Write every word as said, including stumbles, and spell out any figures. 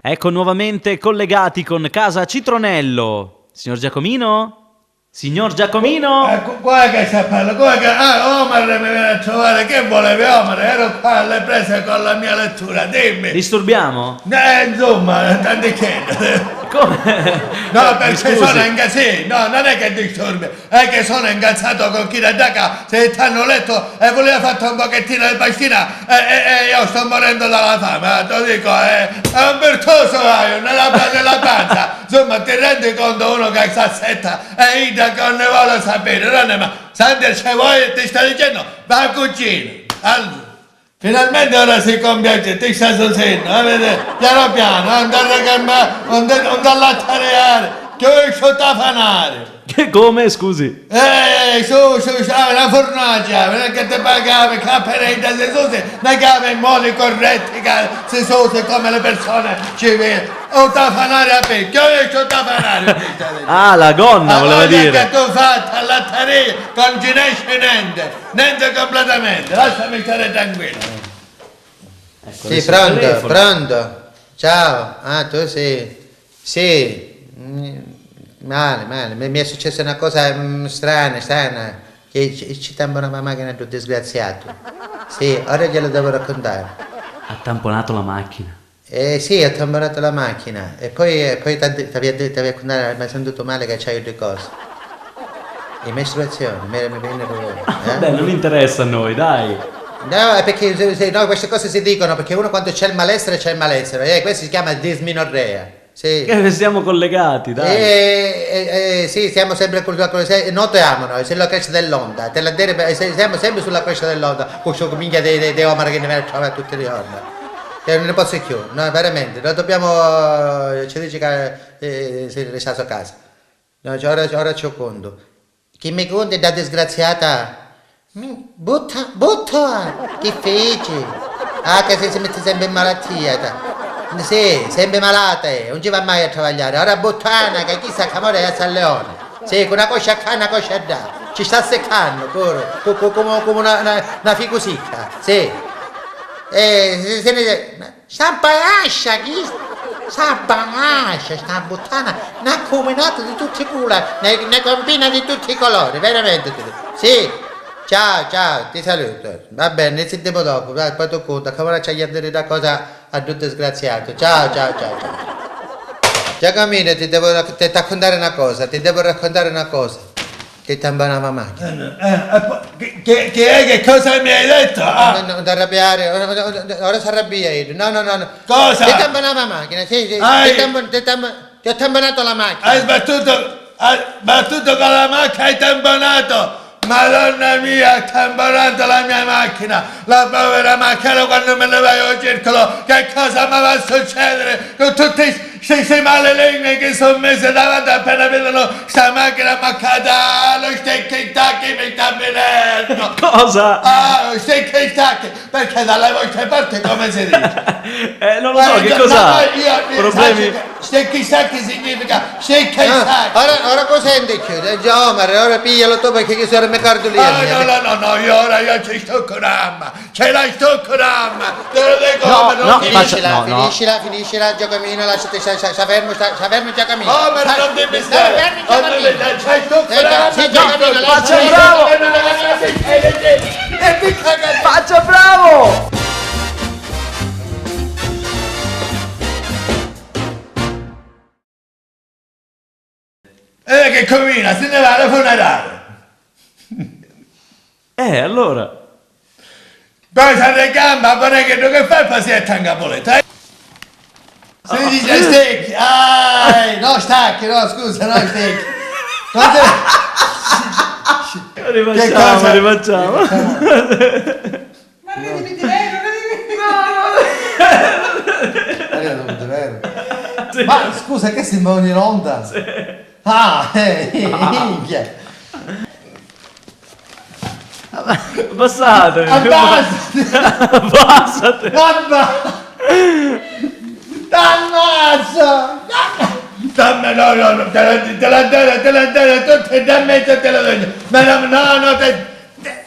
Ecco nuovamente collegati con Casa Citronello. Signor Giacomino? Signor Giacomino? Eh, cu-, cu è che sta parla? Cu è che, ah, Omar mi viene a trovare, che volevi, Omar? Ero qua alle prese con la mia lettura, dimmi. Disturbiamo? Eh, insomma, tanti che. Come? No, perché sono inca-, sì, no, non è che disturbi, è che sono incazzato con chi da ca, se t'hanno letto e voleva fatto un pochettino di pastina e, e, e io sto morendo dalla fame, eh, te lo dico, eh, è un virtuoso, vai, nella, nella panza. Insomma, ti rendi conto uno che sta setta e idda che non ne vuole sapere, non è ma, senti, se vuoi ti sto dicendo, va a cucina. Allora, finalmente ora si compie oggi, ti sta susenno, eh, vedi? Piano piano, eh, non ti arrecamma-, non ti, non ti allattariare, chiuisci a tafanare. Che, come, scusi? Eh, su, su, su, ah, la fornacia, non è che ti pagava, che appena idda si susi, non è che aveva i modi corretti, che si susi come le persone civili. O tafanare a pecchio, io sto tafanare. Ah, la gonna, ah, voleva dire. Che tu fai a lattaria, non ci ne esce niente, niente completamente, lasciami stare tranquillo. Ecco, sì, adesso il pronto, telefono. Pronto. Ciao, ah, tu sì. Sì. Mm, male, male, mi, mi è successa una cosa, mm, strana, strana, che ci, ci tamponava la macchina di un disgraziato. Sì, ora glielo devo raccontare. Ha tamponato la macchina. Eh sì, ha tamponato la macchina e poi, e poi t'ha de-, t'avia de-, t'avia contare, m'hai sentuto male che c'hai due cose. Le mestruazioni, mi, mi vene dolore, eh? Vabbè, non interessa a noi, dai. No, è perché se, se, no, queste cose si dicono perché uno quando c'è il malessere c'è il malessere, eh, questo si chiama disminorrea. Sì. Che siamo collegati, dai. Eh, eh, eh, sì, siamo sempre col, col, se, notiamo noi, sulla cresta dell'onda, te la dire, eh, se, siamo sempre sulla cresta dell'onda, con sto minchia di, di, di omero che ne viene a trovare tutti i giorni. Cioè, non ne posso più, no, veramente, noi dobbiamo, eh, ci dice che, eh, si resta a casa. No, cioè, ora, ora ci conto. Chi mi conti da disgraziata? Mi, butta, butta! Chi fici? Ah, che si, si metti sempre in malattia, ta-, sì, sempre malata, eh, non ci va mai a travagliare. Ora buttana, che chissà che amore è a San Leone. Sì, con una coscia qua e una coscia là. Ci sta seccando, pure, co-, co-, come, come una, una, una ficu sicca, sì. Eh, se, se ne, sta banascia, chi? Sta banascia, sta buttana, n'ha cuminata di tutti i culori, ne, ne combina di tutti i colori, veramente. Sì, ciao, ciao, ti saluto. Va bene, ne sentiamo dopo, dai, poi tu conta, che ora c'è da dire una cosa a un disgraziato. Ciao, ciao, ciao, ciao. Giacomino, ti devo rac-, ti, ti raccontare una cosa, ti devo raccontare una cosa. Che tamponava la macchina. Eh, no, eh, e po-, che, che, che è, che cosa mi hai detto? Ah. No, no, non ti arrabbiare, ora, ora, ora, ora si arrabbia iddu. No, no, no, no. Cosa? Che tamponava la macchina, sì, sì, ah, che tampo-, che tampo-, che ho tamponato la macchina. Hai sbattuto, hai sbattuto con la macchina, hai tamponato. Madonna mia, hai tamponato la mia macchina. La povera macchina, quando me ne vado al circolo, che cosa mi va a succedere con tutti Sti, sti malelinni che sono mesi davanti appena vedono sta macchina ammaccata, ah, lo stecchi stacchi mi sta venendo! Cosa? Ah, lo stecchi stacchi, perché dalle vostre parti come si dice? Eh, non lo so, eh, che io, cosa? No, io, io, problemi? Sai che stecchi stacchi significa stecchi stacchi. Ah, ora, ora cosa senti? Eh, già, Omar, ora piglialo tu perché io sono me carduliani. Ah, no, no, no, no, io ora io ci sto con mamma. Ce l'hai sto cramma! Te lo dico, no, no, no, finiscila, no, no. Finiscila, finiscila, Giacomino, lasciati, sta, sta, sta fermo, sta, sta fermo, Giacomino. Oh, ma non ti mi stai, fermi, Giacomino. C'hai sto cramma, sì, Giacomino, faccia bravo! Faccia bravo! Eh, che combina, si ne va alla funerale. Eh, allora. Poi si arrecampa, non è che tu che fai, poi si è tanga poletta, eh? Si dice stecchi, ah, no, stacchi, no, scusa, no, stecchi. Non te... Rifacciamo, rifacciamo. Ma ridimi di vero, ridimi. No, no. Maria, non è vero. Sì. Ma scusa, che siamo in onda? Sì. Ah, eh, minchia. Passate. Abbassa. Passate. Abbassa. T'ammazzo. Dammi, no, no, no, te la, te la, te la, te la, te la, tutte, dammi, te la, te la, no, no, no, te, te,